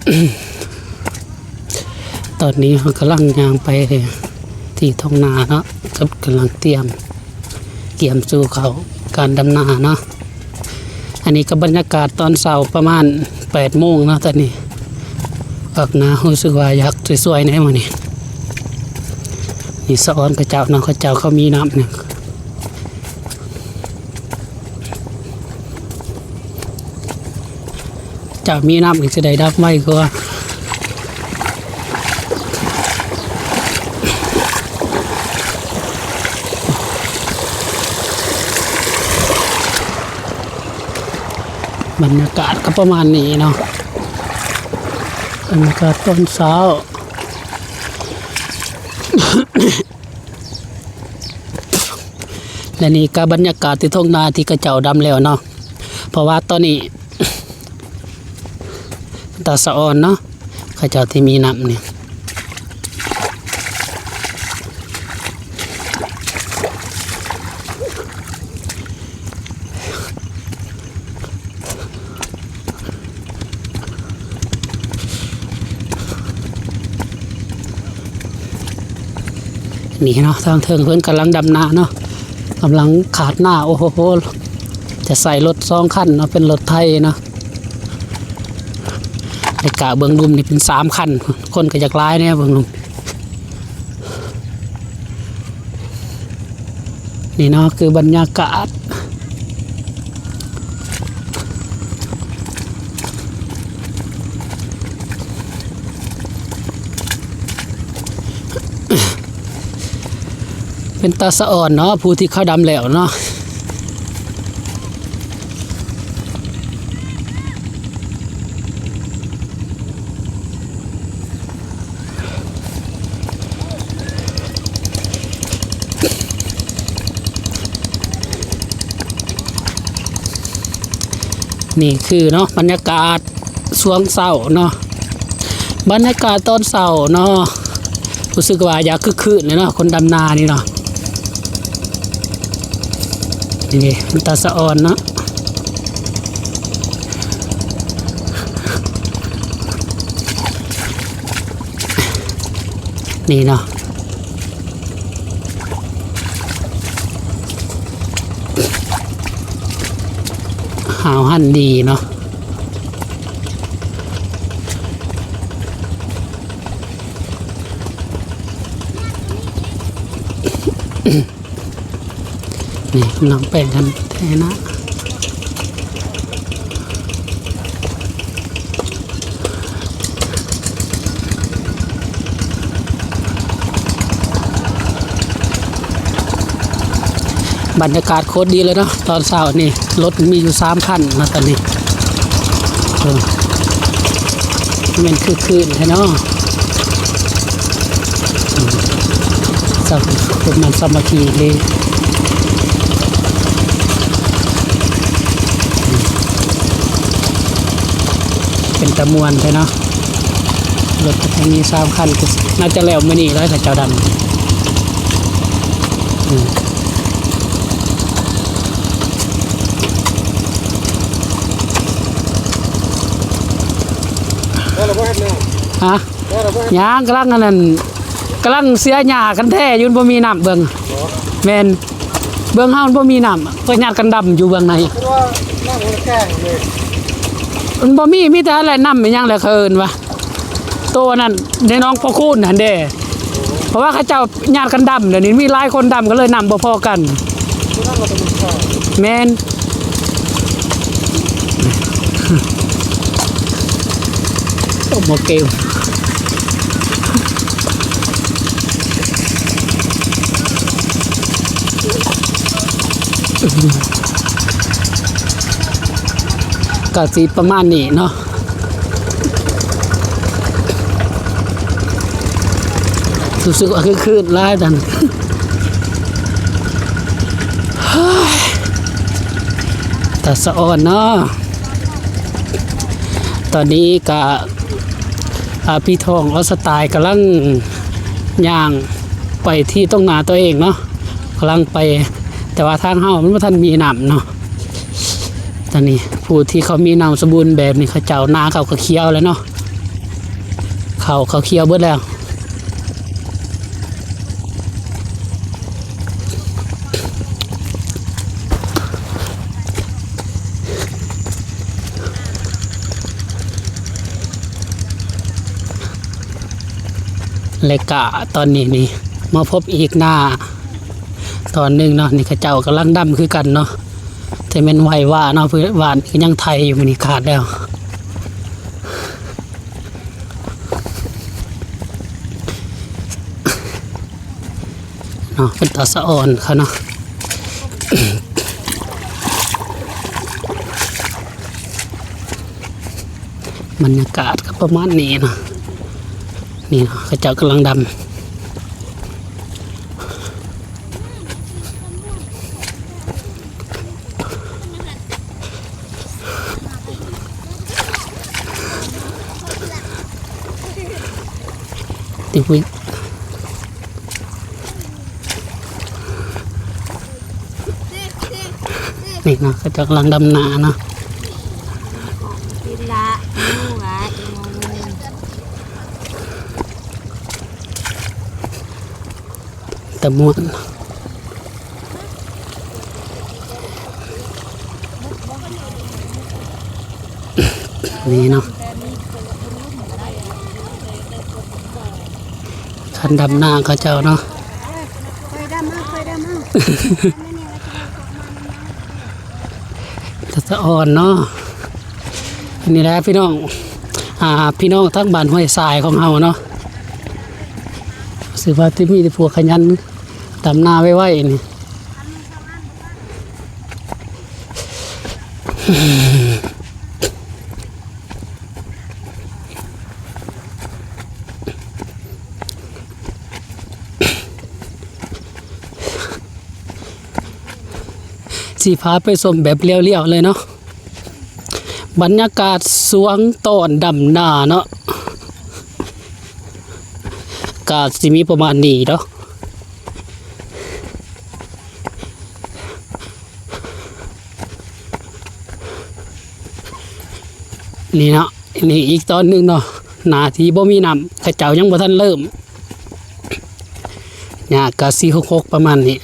ຕອນນີ້ເຮົາກຳລັງຍ່າງໄປທີ່ທົ່ງນາເນາະ ກຳລັງຕຽມ ກຽມສູ່ເຂົ້າການດຳນາເນາະ. ອັນນີ້ກໍບັນຍາກາດຕອນເຊົ້າປະມານແປດໂມງເນາະ ຕອນນີ້ອອກໜ້າຮູ້ສຶກວ່າຢາກສວຍໆແດ່ມື້ນີ້. ນີ້ສະອອນເຂົາເຈົ້າເນາະ ເຂົາເຈົ້າເຂົາມີນ້ຳນີ້ ເຈົ້າມີນ້ຳນີ້ຊິໄດ້ດຳໄວກວ່າ. ບັນຍາກາດກໍປະມານນີ້ເນາະ ບັນຍາກາດຕອນເຊົ້າ. ແລະນີ້ກໍບັນຍາກາດທີ່ທົ່ງນາທີ່ເຂົາເຈົ້າດຳແລ້ວເນາະ ເພາະວ່າຕອນນີ້ຕາສະອອນເນາະ ເຂົາເຈົ້າທີ່ມີນ້ຳນີ້. ນີ້ເນາະ ທາງເທິງເພິ່ນກຳລັງດຳນາເນາະ ກຳລັງຂາດນາ. ໂອ້ໂຫ ຈະໃຊ້ລົດສອງຄັນເນາະ ເປັນລົດໄຖເນາະ ແລະກະເບື້ອງລຸ່ມນີ້ເປັນສາມຄັນ ຄົນກໍຢາກຫຼາຍແດ່ເບື້ອງລຸ່ມ. ນີ້ເນາະ ຄືບັນຍາກາດ ເປັນຕາສະອອນເນາະ ຜູ້ທີ່ເຂົາດຳແລ້ວເນາະ. ນີ້ຄືເນາະ ບັນຍາກາດຊ່ວງເຊົ້າເນາະ ບັນຍາກາດຕອນເຊົ້າເນາະ ຮູ້ສຶກວ່າຢາກຄຶກຄື້ນເລີຍເນາະ ຄົນດຳນານີ້ເນາະ. ນີ້ເດ້ ມັນຕາສະອອນເນາະ ນີ້ເນາະ ຫາວຫັນດີເນາະ. ນີ້ກຳລັງແປງກັນແທ້ນະ ບັນຍາກາດໂຄດດີເລີຍເນາະ ຕອນເຊົ້ານີ້ ລົດມີຢູ່ສາມຄັນເນາະຕອນນີ້ ເອີ ແມ່ນຄຶກຄື້ນແທ້ເນາະ ສາມັກ ຄົນມັນສາມັກຄີເດ້ ເປັນຕາມ່ວນແທ້ເນາະ ລົດກໍມີສາມຄັນ ໜ້າຈະແລ້ວມື້ນີ້ແລ້ວ ເຂົາເຈົ້າດຳ ອືມ. ແລ້ວລະບໍ່ເຮັດແນວ ຮະ? ແລ້ວລະບໍ່ເຮັດ ຍັງ ກຳລັງອັນນັ້ນ ກຳລັງເສຍຫຍ້າກັນແທ້ຢູ່ ມັນບໍ່ມີນ້ຳເບິ່ງ ບໍ່ ແມ່ນ ເບິ່ງເຮົາມັນບໍ່ມີນ້ຳ ກໍຍາດກັນດຳຢູ່ເບື້ອງໃນ ຄືວ່ານ້ຳມັນແກ້ງເລີຍ ມັນບໍ່ມີ ມີແຕ່ອັນແຫຼະ ນ້ຳອີ່ຫຍັງແຫຼະ ເຂົາເອີ້ນວ່າ ໂຕອັນນັ້ນໃນໜອງພໍ່ຄູນຫັ້ນເດ້ ເພາະວ່າເຂົາເຈົ້າຍາດກັນດຳ ດຽວນີ້ມີຫຼາຍຄົນດຳ ກໍເລີຍນ້ຳບໍ່ພໍກັນ ແມ່ນ ໂອ້ ໝໍເກມ ກະຊິປະມານນີ້ເນາະ. ຮູ້ສຶກວ່າຄຶກຄື້ນຫຼາຍນັ້ນ ຕາສະອອນເນາະ. ຕອນນີ້ກະ ອາ ພີ່ທອງອອສະຕາຍກຳລັງຍ່າງໄປທີ່ທົ່ງນາຕົວເອງເນາະ ກຳລັງໄປ ແຕ່ວ່າທາງເຮົາມັນບໍ່ທັນມີນ້ຳເນາະ. ຕອນນີ້ຜູ້ທີ່ເຂົາມີນ້ຳສົມບູນແບບນີ້ ເຂົາເຈົ້ານາເຂົາກໍຂຽວແລ້ວເນາະ. ເຂົ້າ ເຂົ້າຂຽວເບິດແລ້ວ. ແລະກະຕອນນີ້ນີ້ ມາພົບອີກນາຕອນໜຶ່ງເນາະ. ນີ້ເຂົາເຈົ້າກຳລັງດຳຄືກັນເນາະ ແຕ່ແມ່ນໄຫວ້ຫວ່າເນາະ ເພາະຫວ່ານກໍຍັງໄຖຢູ່ ມື້ນີ້ຂາດແລ້ວ. ເນາະ ເປັນຕາສະອອນເຂົາເນາະ. ບັນຍາກາດກໍປະມານນີ້ເນາະ. ນີ້ເນາະ ເຂົາເຈົ້າກຳລັງດຳ. ນີ້ເນາະ ເຂົາເຈົ້າກຳລັງດຳນາເນາະ. ຕາມ່ວນ. ນີ້ເນາະ ຄັນດຳນາເຂົາເຈົ້າເນາະ. ຄ່ອຍດຳເອົາ ຄ່ອຍດຳເອົາ ຕາສະອອນເນາະ. ນີ້ແຫຼະພີ່ນ້ອງ ອ່າ ພີ່ນ້ອງທາງບ້ານຫ້ວຍຊາຍຂອງເຮົາເນາະ ຖືວ່າຈະມີແຕ່ພວກຂະຫຍັນດຳນາໄວໆນີ້. ຊິພາໄປຊົມແບບລຽວໆເລີຍເນາະ ບັນຍາກາດຊ່ວງຕອນດຳນາເນາະ ກະຊິມີປະມານນີ້ເນາະ. ນີ້ເນາະ ນີ້ອີກຕອນໜຶ່ງເນາະ ນາທີ່ບໍ່ມີນ້ຳ ເຂົາເຈົ້າຍັງບໍ່ທັນເລີ່ມ ຫຍ້າກະຊິຫົກໆປະມານນີ້.